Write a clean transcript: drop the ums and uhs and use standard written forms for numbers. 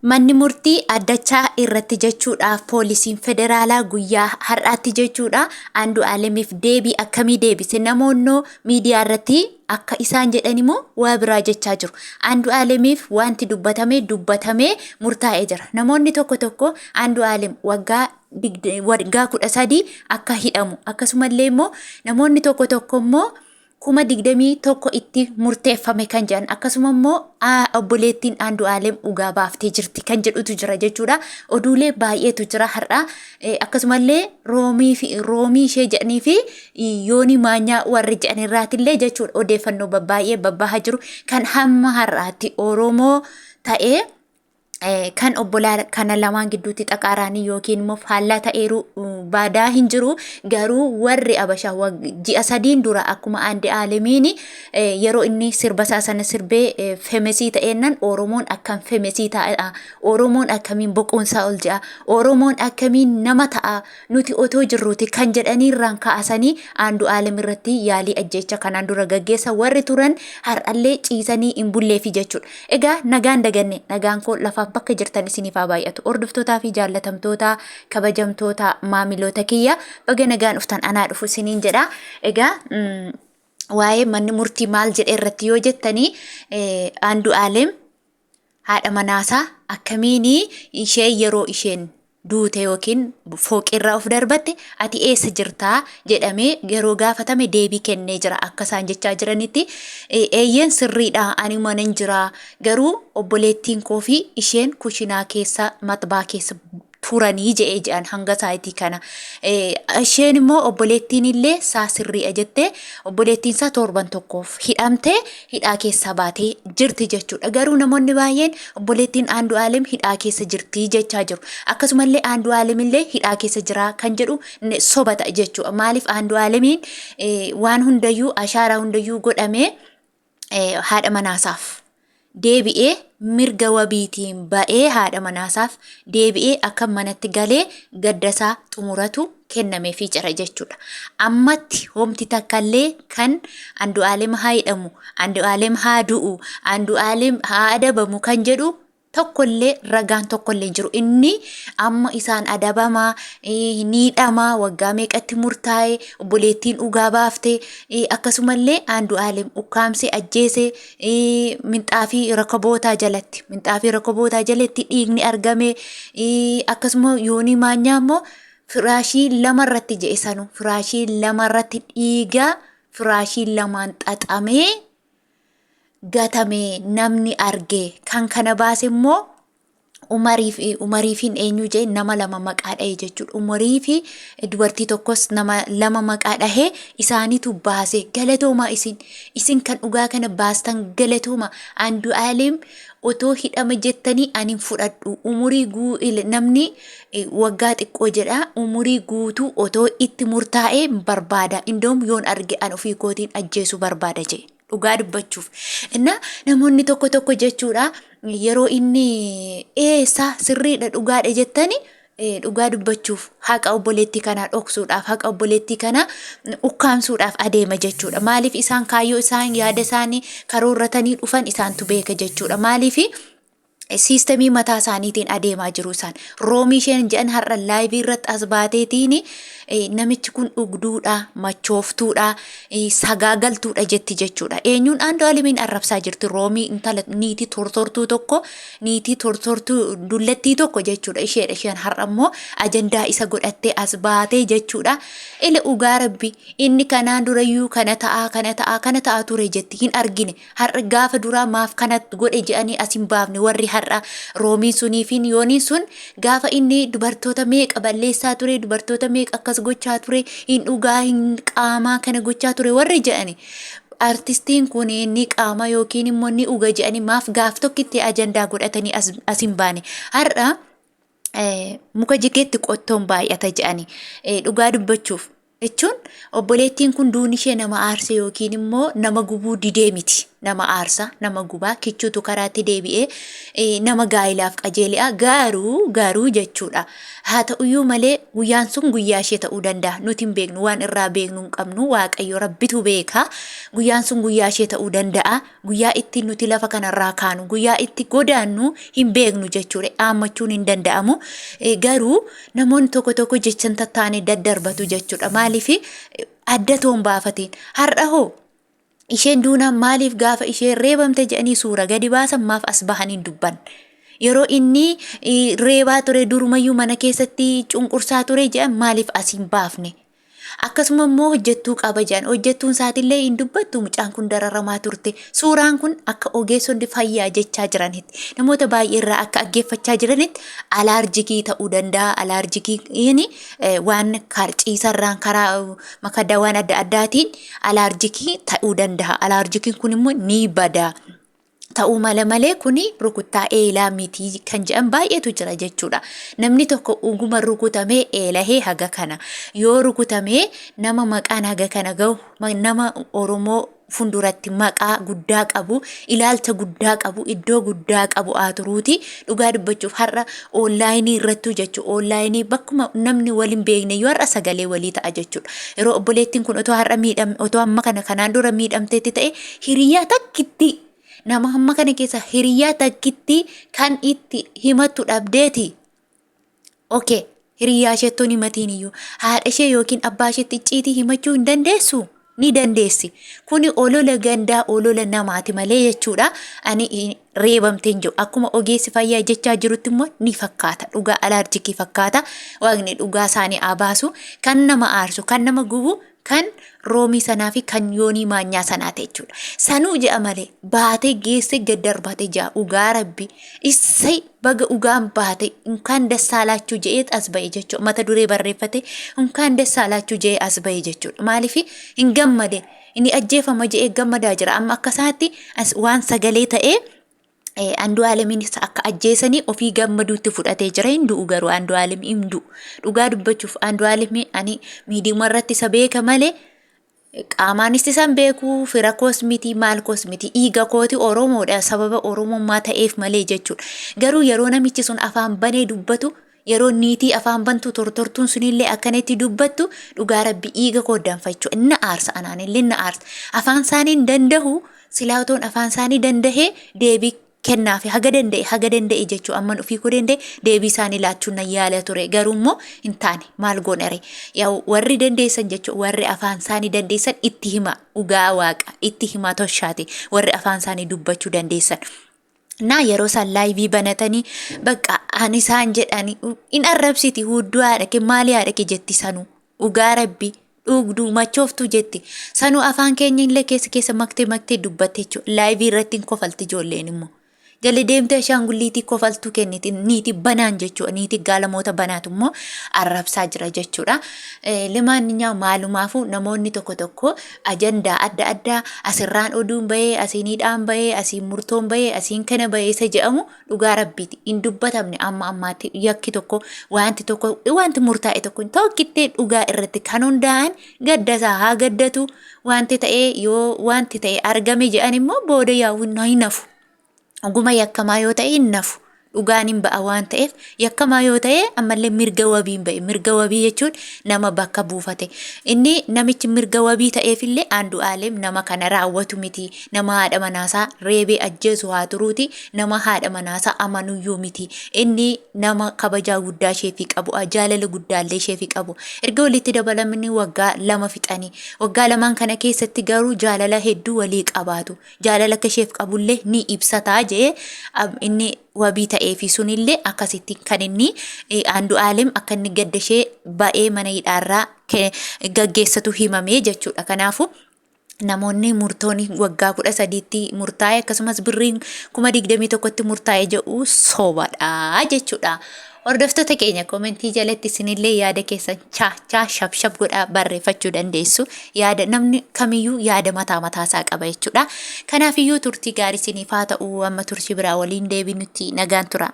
Manni murtii addachaa irratti jechuudha poolisiin federaalaa guyyaa har'aatti jechuudha Andu'aalemiif deebii akkamii deebise? Namoonnoo miidiyaa irratti akka isaan jedhan immoo waa biraa jechaa jiru. Andu'aalemiif wanti dubbatame dubbatamee murtaa'ee jira. Namoonni tokko tokko Andu'aalem waggaa waggaa 13 akka hidhamu, akkasumallee immoo namoonni tokko tokko immoo 21,000 itti murteeffame kan jedhan, akkasuma immoo obboleettiin Andu'aalem dhugaa baaftee jirti kan jedhutu jira jechuudha. Oduulee baay'eetu jira har'a. Akkasumallee Roomii fi Roomii ishee jedhanii fi Yoonii Maanyaa warri jedhan irraatillee jechuudha odeeffannoo babbaay'ee babbahaa jiru kan hamma har'aatti Oromoo ta'ee kan obbolaa kana lamaan gidduutti xaqaaraanii yookiin immoo faallaa ta'eeru baadaa hin jiru. Garuu warri Abashaa ji'a sadiin dura akkuma Andu'aalemiin yeroo inni sirba isaa sana sirbee femesii ta'eennan, Oromoon akkam femesii ta'a, Oromoon akkamiin boquunsaa ol je'a, Oromoon akkamiin nama ta'a nuti otoo jirruuti kan jedhanii irraan kaasanii Andu'aalem irratti yaalii ajjeecha kanaan dura gaggeessa warri turan har'allee ciisanii hin bulleefi jechuudha. Egaa nagaan daganne, nagaan koo lafaaf bakka jirtan isiniif haa baay'atu. Hordoftootaa fi jaallatamtoota, kabajamtoota maamiloota kiyya, baga nagaan dhuftan, anaa dhufu isiniin jedha. Egaa waa'ee manni murtii maal jedhe irratti yoo jettanii, Andu'aalem haadha manaasaa akkamiin ishee yeroo isheen duute yookiin fooqirraa of darbatte ati eessa jirtaa jedhamee yeroo gaafatame deebii kennee jira. Akka isaan jechaa jiranitti, eeyyeen sirriidha, ani manan jira, garuu obboleettiin koo fi isheen kushinaa keessa, maxbaa keessa turanii je'ee jedhan hanga saayitii kana. Isheen immoo obboleettiin illee saa sirriidha jettee, obboleettiin isaa torban tokkoof hidhamtee hidhaa keessaa baatee jirti jechuudha. Garuu namoonni baay'een obboleettiin Andu'aalem hidhaa keessa jirti jechaa jiru. Akkasumallee Andu'aalem illee hidhaa keessa jira kan jedhu soba ta'a jechuudha. Maaliif Andu'aalemiin waan hundayyuu, ashaaraa hundayyuu godhamee haadha manaasaaf deebi'ee, mirga wabiitiin ba'ee, haadha manaasaaf deebi'ee akka manatti galee gaddasaa xumuratu kennameefii jira jechuudha. Ammatti homti takkallee kan Andu'aalem haa hidhamu, Andu'aalem haa du'u, Andu'aalem haa adabamu kan jedhu tokkollee, ragaan tokkollee hin jiru. Inni amma isaan adabamaa, ni hidhamaa, waggaa meeqatti murtaa'e, obboleettiin dhugaa baafte, akkasumallee Andu'aalem ukkaamsee ajjeese, minxaafii rakabootaa jalatti dhiigni argame, akkasuma Yoonii Maanyaa immoo firaashii lama irratti je'e sanu firaashii lama irratti dhiiga firaashii lamaan xaxamee gatame namni arge, kan kana baase immoo Umariifiin eenyu jee nama lama maqaa dhahe jechuudha. Umarii fi dubartii tokkos nama lama maqaa dhahee isaanitu baase. Galatoomaa isin kan dhugaa kana baastan, galatooma. Andu'aalem otoo hidhama jettanii ani hin fudhadhu. Umurii guu namni waggaa xiqqoo jedha, umurii guutuu otoo itti murtaa'ee barbaada. Indoom yoon arge an ofii kootiin ajjeesuu barbaada jee. Dhugaa dubbachuuf. Inna namoonni tokko tokko jechuudha yeroo inni eessa sirriidha, dhugaadha jettani, dhugaa dubbachuuf haqa obboleettii kanaa dhoksuudhaaf, haqa obboleettii kanaa ukkaamsuudhaaf adeema jechuudha. Maaliif isaan kaayyoo isaan yaada isaanii karoorratanii dhufan isaantu beeka jechuudha. Maaliif siistemii mataa isaaniitiin adeemaa jiru isaan. Roomii isheen jedhan har'a live irratti as baateetiin namichi kun dhugduudha, machooftuudha, sagaagaltuudha jetti jechuudha. Eenyuun? Andu'aalemiin arrabsaa jirti. Roomii intala niitii tortortuu tokko, niitii tortortuu dullattii tokko jechuudha. Isheedha isheen har'a immoo ajandaa isa godhattee as baatee jechuudha. Ile dhugaa rabbi inni kanaan durayyuu kana ta'aa, kana ta'aa, kana ta'aa ture jetti, hin argine. Har'a gaafa duraa maaf kana godhe jedhanii as hin baafne warri har'a Roomiin sunii fi Yooniin sun? Gaafa inni dubartoota meeqa balleessaa ture, dubartoota meeqa akkas gochaa ture, hin dhugaa, hin qaamaa kana gochaa ture warri jedhani, artistiin kun ni qaama yookiin immoo ni dhuga jedhanii maaf gaaf tokkitti ajandaa godhatanii as hin baane har'a? Muka jigeetti qottoon baay'ata jedhani, dhugaa dubbachuuf. Jechuun obboleettiin kun duun ishee nama aarse yookiin immoo nama gubuu didee miti. Nama aarsa, nama gubaa, kichuutu karaatti deebi'ee nama gaa'ilaaf qajeele'a. Garuu garuu jechuudha. Haa ta'uyyuu malee guyyaan sun guyyaa ishee ta'uu danda'a. Nuti hin beeknu, waan irraa beeknu hin qabnu, Waaqayyo Rabbitu beeka. Guyyaan sun guyyaa ishee ta'uu danda'a. Guyyaa itti nuti lafa kanarraa kaanu, guyyaa itti godaannu hin beeknu jechuudha. Dhaammachuun hin danda'amu. Garuu namoonni tokko tokko jecha hin tattaane daddarbatu jechuudha. Maaliif adda toon baafatiin? Har'a hoo isheen duunaan maaliif gaafa isheen reebamte jedhanii suura gadi baasan maaf as bahanii hin dubbanne? Yeroo inni reebaa ture durumayyuu mana keessatti cunqursaa ture jedhan maaliif as hin baafne? Akkasuma immoo hojjettuu qaba jedhan. Hojjettuun isaatillee hin dubbattu mucaan kun dararamaa turte. Suuraan kun akka ogeessonni fayyaa jechaa jiranitti namoota baay'ee irraa akka dhaggeeffachaa jiranitti alaarjikii ta'uu danda'a. Alaarjikiin waan ciisarraan karaa makaddaa waan adda addaatiin alaarjikii ta'uu danda'a. Alaarjikiin kun immoo ni bada. Ta'uu mala malee kuni rukuttaa eelaa miti kan jedhan baay'eetu jira jechuudha. Namni tokko dhuguma rukutamee eelahee haga kana yoo rukutamee nama maqaan haga kana gahu nama Oromoo funduratti maqaa guddaa qabu, ilaalcha guddaa qabu, iddoo guddaa qabu haa turuuti. Dhugaa dubbachuuf har'a oonlaayinii irrattuu jechuudha. Oonlaayinii bakkuma namni wal hin beekne yoo har'a sagalee walii ta'a jechuudha. Yeroo obboleettiin kun otoo har'a miidham otoo amma kana kanaan dura miidhamteetti ta'e hiriyaa takkitti nama hamma kana keessa hiriyaa takkitti kan itti himattu dhabdeeti. Okay, hiriyaa isheettoon himatiin iyyuu haadha ishee yookiin abbaa isheetti icciitii himachuu hin dandeessu? Ni dandeessi. Kuni olola gandaa olola namaati malee jechuudha. Ani reebamtee hin jiru. Akkuma ogeessi fayyaa jechaa jirutti immoo ni fakkaata. Dhugaa alaarjikii fakkaata. Waaqni dhugaa isaanii haa baasu. Kan nama aarsu, kan nama gubu kan roomii sanaa fi kan yoonii maanyaa sanaati jechuudha. Sanuu je'a malee baatee geessee gad darbate ja'a ugaa rabbi. Issay baga ugaan baate unkaan dassaalaachuu je'eet as ba'e jechuudha. Mata duree barreeffate unkaan dassaalaachuu je'ee as ba'e jechuudha. Maaliif hin gammade inni ajjeefama je'ee gammadaa jira. Amma akka isaatti as waan sagalee ta'ee Andu'aalemiinis akka ajjeesanii ofii gammaduutti fudhatee jira. Hin du'u garuu Andu'aalem hin du'u. Dhugaa dubbachuuf Andu'aalem ani miidiyaa irratti isa beeka malee qaamaanis isa hin beeku fira koos miti maal koos miti dhiiga kooti Oromoodha sababa Oromummaa ta'eef malee jechuudha. Garuu yeroo namichi sun afaan banee dubbatu yeroo niitii afaan bantu tortortuun sunillee akkanatti dubbattu dhugaa rabbi dhiiga koo danfachuu inni aarsa anaanillee inni aarsa. Afaan isaanii hin danda'u silaa otoon afaan isaanii dandahee deebii kennaafi haga danda'e haga danda'e jechuu amman ofii koo danda'e deebii isaanii laachuun nan yaala ture garuu immoo hin taane maal goonare yaa warri dandeessan jechuu warri afaan isaanii dandeessan itti hima dhugaa waaqa itti himaa toshaati warri afaan isaanii dubbachuu dandeessan. Naa yeroo isaan laayivii banatanii bakka ani isaan jedhani in arrabsiti hudduu haadha kee maali haadha kee jetti sanuu dhugaa rabbi dhugduu machooftuu jetti sanuu afaan keenya illee keessa keessa maktee maktee dubbatte jechuudha laayivii irratti hin kofalti ijoolleen immoo. Jala deemtee ashaangulliitii kofaltuu kenniti niitii banaan jechuudha niitii gaalamoota banaatu immoo arrabsaa jira jechuudha. Limaanninyaa maalumaafuu namoonni tokko tokko ajandaa adda addaa asirraan oduun bahee asiin hidhaan bahee asiin murtoon bahee asiin kana bahee isa jedhamu dhugaa rabbiiti hin dubbatamne amma ammaatti yakki tokko wanti tokko wanti murtaa'e tokko tokkittee dhugaa irratti kan hundaa'an gaddasaa haa gaddatu wanti ta'ee yoo wanti ta'e argame jedhan immoo booda yaa'u hin hafu. Dhuguma yakkamaa yoo ta'e hin nafu. Dhugaan hin ba'a waan ta'eef yakkamaa yoo ta'e ammallee mirga wabii hin ba'e. Mirga wabii jechuun nama bakka buufate. Inni namichi mirga wabii ta'eefillee Andu'aalem nama kana raawwatu miti. Nama haadha manaasaa reebee ajjeesu haa turuuti. Nama haadha manaasaa amanuyyuu miti. Inni nama kabajaa guddaa isheefii qabu, jaalala guddaallee isheefii qabu. Erga walitti dabalamanii waggaa 2 fixanii. Waggaa lamaan kana keessatti garuu jaalala hedduu walii qabaatu. Jaalala akka isheef qabullee ni ibsataa jee inni wabii ta'eefi sunillee akkasitti kan inni Andu'aalem akka inni gadda ishee ba'ee mana hidhaarraa gaggeessatu himamee jechuudha. Kanaafuu namoonni murtoon waggaa 13tti murtaa'e akkasumas birriin 21,000tti murtaa'e jedhu sobadha jechuudha. Hordoftoota keenya komentii jalatti isinillee yaada keessan chaa chaa shab shab godhaa barreeffachuu dandeessu. Yaada namni kamiyyuu yaada mataa mataa isaa qaba jechuudha. Kanaafiyyuu turtii gaarii isiniif haa ta'u amma turtii biraa waliin deebinutti nagaan tura.